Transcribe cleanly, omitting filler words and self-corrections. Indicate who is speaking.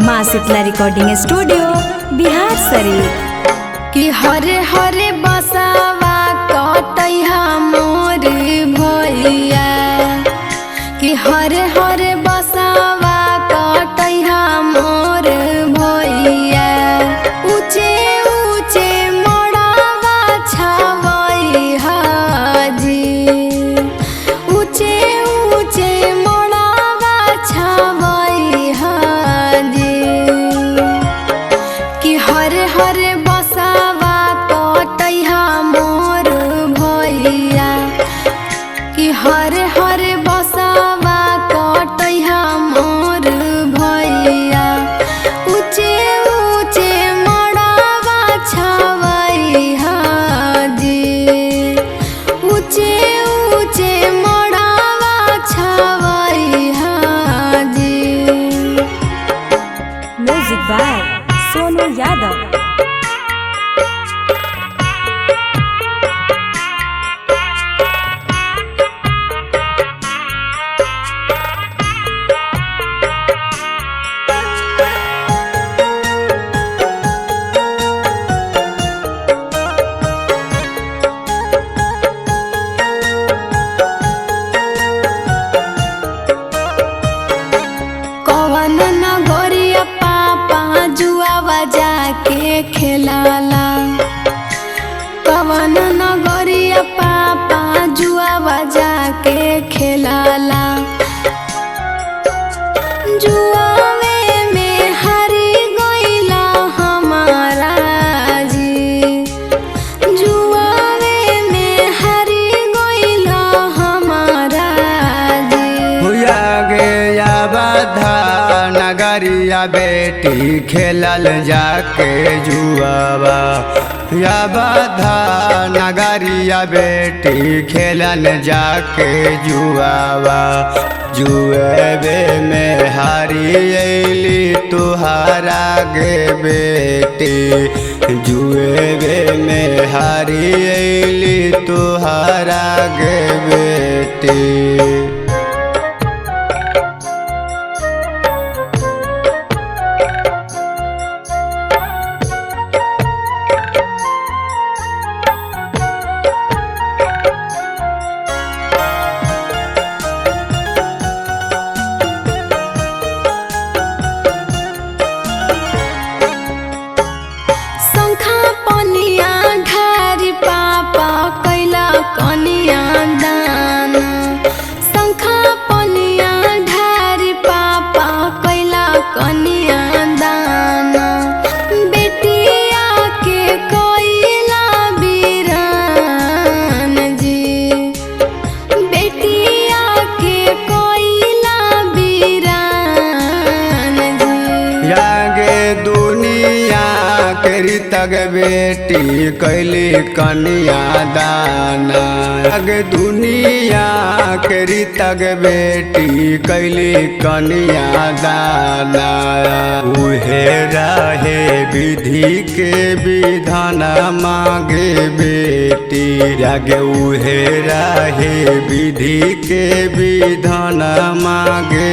Speaker 1: माँ Sheetla recording studio Bihar Sharif.
Speaker 2: कि हरे हरे बसावा कटैहा मोर भैया, कि हरे हरे बसावा कटैहा मोर भैया, ऊँचे ऊँचे मोड़ावा छावैहा जी, ऊँचे ऊँचे मोड़ावा छावैहा जी, कि हरे हरे बसावा कटैहा मोर भैया, कि हरे हरे बसावा कटैहा मोर भैया, ऊँचे ऊँचे मड़ावा छावैहा जी, ऊँचे ऊँचे मड़ावा छावैहा जी।
Speaker 1: Music by Sonu Yadav.
Speaker 2: कवन नगरिया पापा जुआवा जाके खेलाला, कवन नगरिया पापा जुआवा जाके खेलाला, जुआवे में हारी गइला हमारा जी, जुआवे में हारी गइला हमारा जी।
Speaker 3: हुआ गया बाधा नगरिया बेटी खेलल जाके जुआवा, या बाधा नगरिया बेटी खेलल जाके जुआवा, जुएबे में हारी अइली तुहारा गे बेटी, जुएबे में हारी अइली तुहारा गे बेटी।
Speaker 2: शंखा पनिया ढारी पापा कैला कनिया दान, शंखा पनिया ढारी पापा कैला कनिया दान, बेटिया के कैला बीरान जी, बेटिया के कैला बीरान जी।
Speaker 3: यागे दुनिया केरी तग बेटी कैली कनिया दाना, आगे दुनिया केरी तग बेटी कैली कनिया दाना, उहे रहे विधि के विधान मांगे बेटी, आगे उहे रहे विधि के विधान मांगे